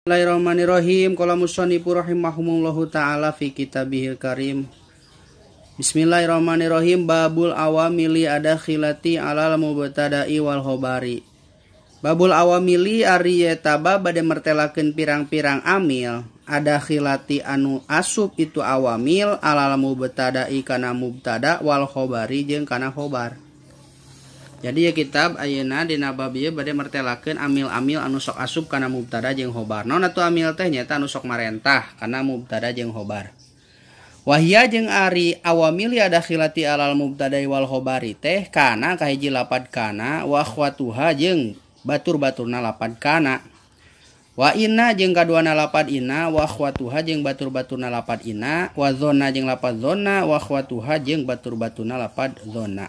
Bismillahirrahmanirrahim. Qala mushannifu rahimahumullahu taala fi kitabihil karim. Bismillahirrahmanirrahim. Babul awamili adakhilati alal mubtada'i wal khobari. Babul awamili ari eta bab bade mertelakeun pirang-pirang amil adakhilati anu asup itu awamil alal mubtada'i kana mubtada wal khobari jeung kana khobar. Jadi ya kitab ayeuna dina bab ieu bade mertelakeun amil-amil anu sok asup kana mubtada jeung khobar. Naon atuh amil teh nyaeta anu sok marentah kana mubtada jeung khobar. Wahia jeung ari awamil adakhilati alal mubtada wal khobari teh kana kahiji lapad kana wa akhwatuha jeung batur-baturna lapad kana. Wa inna jeung kaduana lapad inna wa akhwatuha jeung batur-baturna lapad inna wa zona jeung lapad zona wa akhwatuha jeung batur-baturna lapad zona.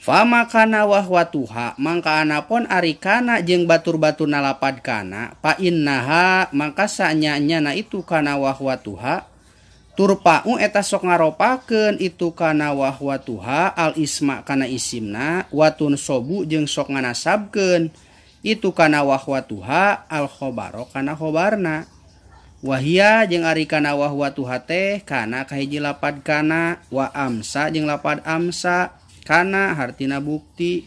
Fama kana wa akhwatuha mangka anapun ari kana jeung batur-baturna lapad kana pa innaha mangka sanya-nyana itu kana wa akhwatuha turpa'u eta sok ngaropakeun itu kana wa akhwatuha al isma kana isimna watun sobu jeung sok nganasabkeun itu kana wa akhwatuha al khobaro kana khobarna. Wahia jeung ari kana wa akhwatuha teh kana kahiji lapad kana wa amsa jeung lapad amsa kana hartina bukti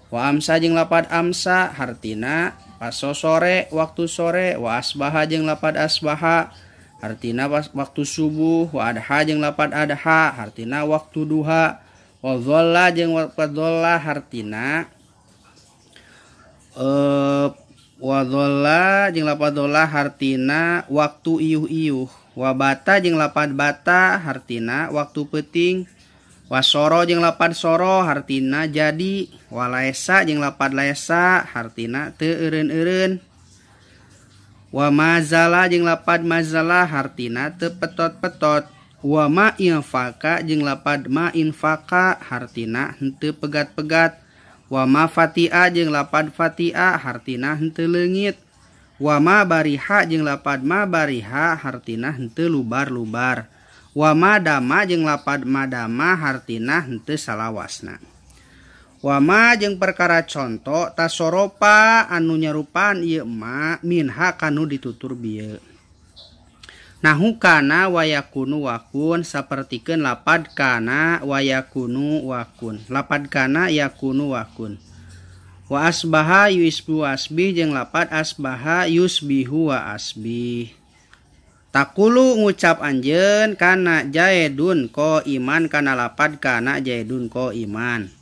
wa amsa jeung lapad amsa hartina paso sore waktu sore wa asbaha jeung lapad asbaha hartina waktu subuh wa adha jeung lapad adha hartina waktu duha wa dhalla jeung lapad dhalla hartina wa dhalla jeung lapad dhalla hartina waktu iuh-iuh wa bata jeung lapad bata hartina waktu peuting wasoro jeung lapad soro hartina jadi walaesa jeung lapad laesa hartina teu eureun-eureun wa mazala jeung lapad mazala hartina teu petot-petot wa ma infaka jeung lapad ma infaka hartina henteu pegat-pegat wa ma fatia jeung lapad fatia hartina henteu leungit wa ma bariha jeung lapad ma bariha hartina henteu lubar-lubar wa madama jeung lapad madama hartina henteu salawasna. Wama jeung perkara conto tasoropa anu nyarupaan ieu ma minha kanu ditutur bieu. Nahu kana wayakunu wakun sapertikeun lapad kana wayakunu wakun. Lapad kana yakunu wakun. Wa asbaha yusbihu asbih jeung lapad asbaha yusbihu wa asbih. Takulu ngucap anjeun kana jaedun ko iman kana lapad kana jaedun ko iman.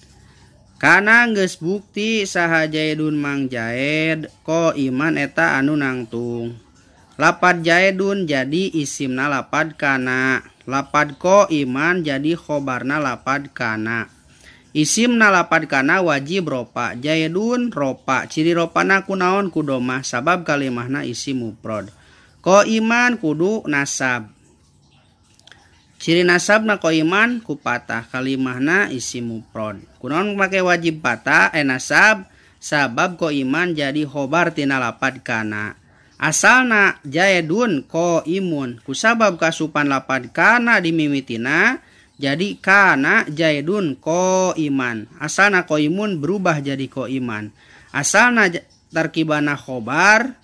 Kana geus bukti saha jaedun mang jaed ko iman eta anu nangtung. Lapad jaedun jadi isimna lapad kana. Lapad ko iman jadi khobarna lapad kana. Isimna lapad kana wajib ropa. Jaedun ropa. Ciri ropana kunaon kudomah sabab kalimahna isim mufrad. Ko iman kudu nasab. Ciri nasabna ko iman ku patah kalimahna isim mufrad. Kunaon make wajib patah nasab sabab ko iman jadi khobar tina lapad kana. Asalna jaedun ko imun kusabab kasupan lapad kana dimimitina jadi kana jaedun ko iman. Asalna ko imun berubah jadi ko iman. Asalna tarkibana khobar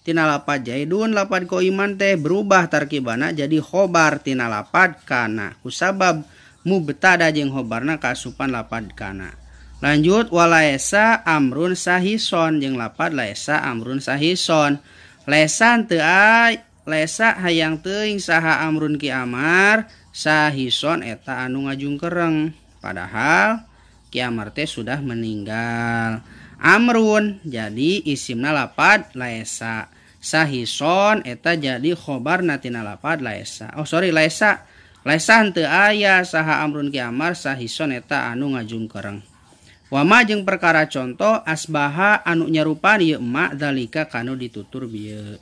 tina lapad jaidun lapad ko iman teh berubah tarkibana jadi khobar tina lapad kana kusabab mubtada jeung khobarna kasupan lapad kana. Lanjut walaesa amrun sahison jeung lapad laesa amrun sahison. Lesan teu lesa hayang teuing saha amrun ki amar sahison eta anu ngajungkereng padahal ki amar teh sudah meninggal. Amrun jadi isimna lapad laesa. Sahison eta jadi khobarna tina lapad laesa. Oh sorry laesa. Laesa henteu aya saha amrun ki amar sahison eta anu ngajungkereng. Wama jeung perkara conto asbaha anu nyarupaan ieu ma zalika kanu ditutur bieu.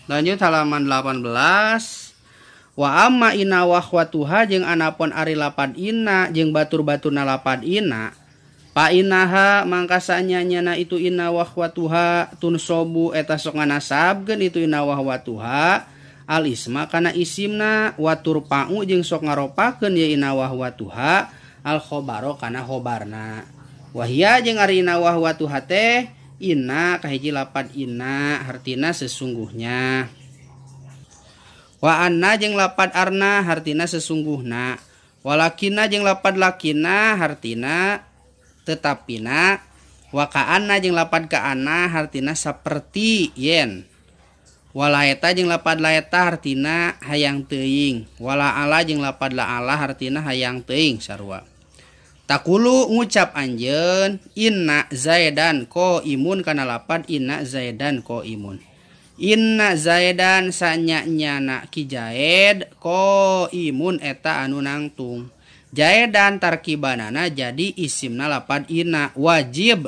Lanjut halaman 18. Wa amma inna wa akhwatuha jeung anapun ari lapad inna jeung batur-baturna lapad inna pa innaha mangka sanyanyana itu inna wa akhwatuha tunsobu eta sok nganasabkeun itu inna wa akhwatuha al isma kana isimna wa turpa'u jeung sok ngaropakeun ye inna wa akhwatuha al khobaro kana khobarna. Wahia jeung ari inna wa akhwatuha teh Inna kahiji lapad inna hartina sesungguhnya. Wa anna jeung lapad arna hartina sesungguhna. Walakina jeung lapad lakina hartina tetapina. Wa ka'anna jeung lapad ka'anna hartina saperti yen. Walaeta jeung lapad laeta hartina hayang teuing. Wala ala jeung lapad la ala hartina hayang teuing sarua. Takulu ngucap anjeun inna zaidan qaimun kana lapad inna zaidan qaimun. Inna zaidan sanya-nyana ki Zaid qaimun eta anu nangtung. Zaidan tarkibanana jadi isimna lapad inna wajib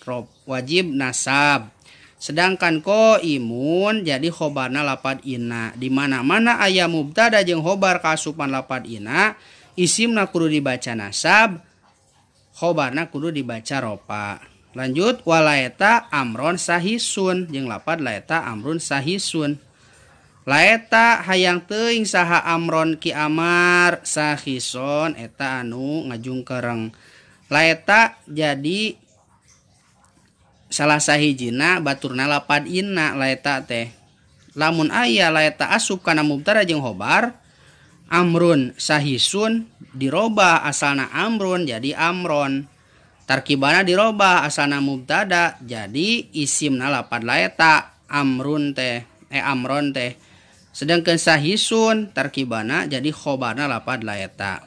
rob wajib nasab. Sedangkan qaimun jadi khobarna lapad inna. Di mana-mana aya mubtada jeung khobar kaasupan lapad inna, isimna kudu dibaca nasab, khobarna kudu dibaca ropa. Lanjut walaeta amron sahisun jeung lapad laeta amrun sahisun. Laeta hayang teuing saha amron ki amar sahison eta anu ngajungkereng. Laeta jadi salah sahijina baturna lapad inna laeta teh. Lamun aya laeta asup kana mubtada jeung khobar amrun sahisun dirobah asalna amrun jadi amron. Tarkibana dirobah asalna mubtada jadi isimna lapad laeta amrun teh amron teh. Sedangkan sahisun tarkibana jadi khobarna lapad laeta.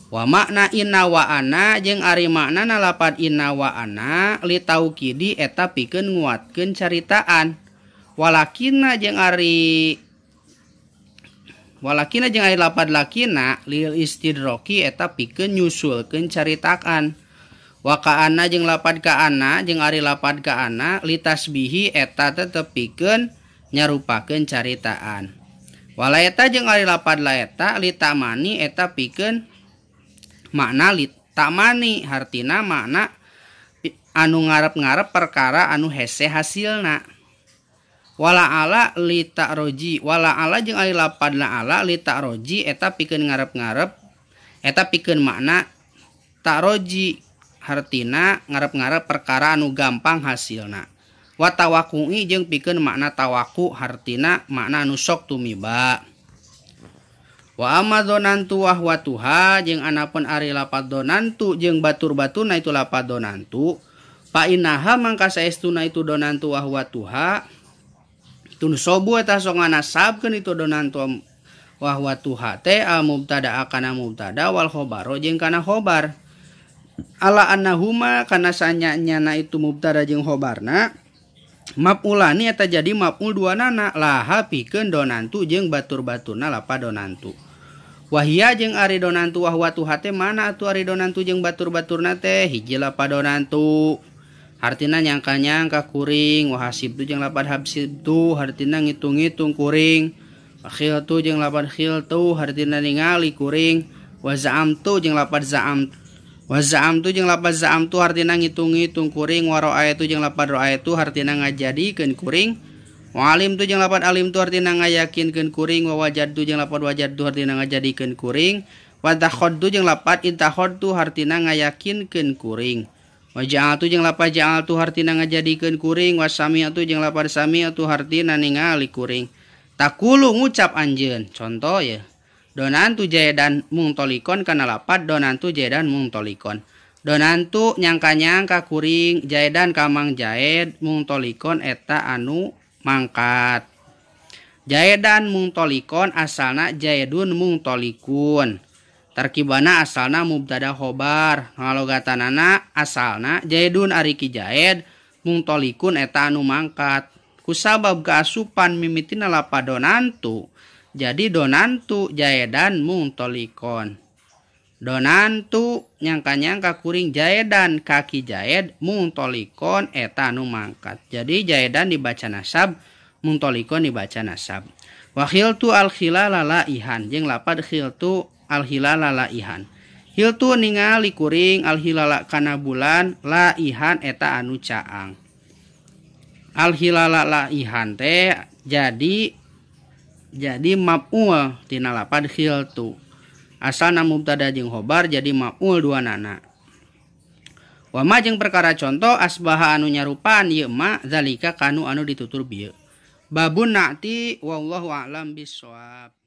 Wa makna inna wa ana jeung ari maknana lapad inna wa ana litaukidi eta pikeun nguatkeun caritaan. Walakina jeung ari lapad lakina lil istidroki eta pikeun nyusulkeun caritakan. Wa ka'anna jeung lapad ka'anna jeung ari lapad ka'anna litasbihi eta tetep pikeun nyarupakeun caritaan. Walaeta jeung ari lapad laeta litamani eta pikeun makna litamani hartina makna anu ngarep-ngarep perkara anu hese hasilna. Wala ala litakroji wala ala jeung ari lapad la ala litakroji eta pikeun ngarep-ngarep eta pikeun makna takroji hartina ngarep-ngarep perkara anu gampang hasilna. Wa tawaku'i jeung pikeun makna tawaku hartina makna anu sok tumiba. Wa amma dzonantu wa watuha jeung anapun ari lapad donantu jeung batur-baturna itu lapad donantu fa innaha mangka saestuna itu donantu wa watuha tunsobu eta sok nganasabkeun itu donantu wa watuha teh al mubtada kana mubtada wal khobaro jeung kana khobar. Ala annahuma kana sanya-nyana itu mubtada jeung khobarna maf'ulani eta jadi maf'ul duanana laha pikeun donantu jeung batur-baturna lapad donantu. Wahia jeung ari donantu wa watuha teh mana atuh ari donantu jeung batur-baturna teh hiji lapad donantu hartina nyangka-nyangka kuring, wa hasibtu jeung lapad habsibtu hartina ngitung-ngitung kuring, wa khiltu jeung lapad khiltu hartina ningali kuring, wa za'amtu jeung lapad za'am wa za'amtu jeung lapad za'amtu hartina ngitung-ngitung kuring, wa ra'aitu jeung lapad ra'aitu hartina ngajadikeun kuring, wa alimtu jeung lapad alimtu hartina ngayakinkeun kuring, wa wajadtu jeung lapad wajadtu hartina ngajadikeun kuring, wa takhaddu jeung lapad intakhadtu hartina ngayakinkeun kuring, wa ja'altu jeung lapad ja'altu hartina ngajadikeun kuring, wa sami'tu jeung lapad sami'tu hartina ningali kuring. Takulu ngucap anjeun contoh ya donantu jaidan mungtolikon kana lapad donantu jaidan mungtolikon. Donantu nyangka-nyangka kuring jaidan kamang jaid mungtolikon eta anu mangkat. Jaidan mungtolikon asalna jaidun mungtolikun. Tarkibana asalna mubtada khobar. Ngalogatanana asalna jaidun ari ki jaid mungtolikun eta anu mangkat. Kusabab kaasupan mimitina lapad donantu jadi donantu jaidan mungtolikon. Donantu nyangka-nyangka kuring jaidan kaki jaid mungtolikon eta anu mangkat. Jadi jaidan dibaca nasab, mungtolikon dibaca nasab. Wa khiltu al khilala laihan jeung lapad khiltu al hilala laihan. Hiltu ningali kuring al hilala kana bulan laihan eta anu caang. Al hilala laihan teh jadi maf'ul tina lapad khiltu. Asalna mubtada jeung khobar jadi maf'ul duanana. Wa ma jeung perkara conto asbaha anu nyarupaan ieu ma zalika kanu anu ditutur bieu. Babun na'ti wallahu a'lam bissawab.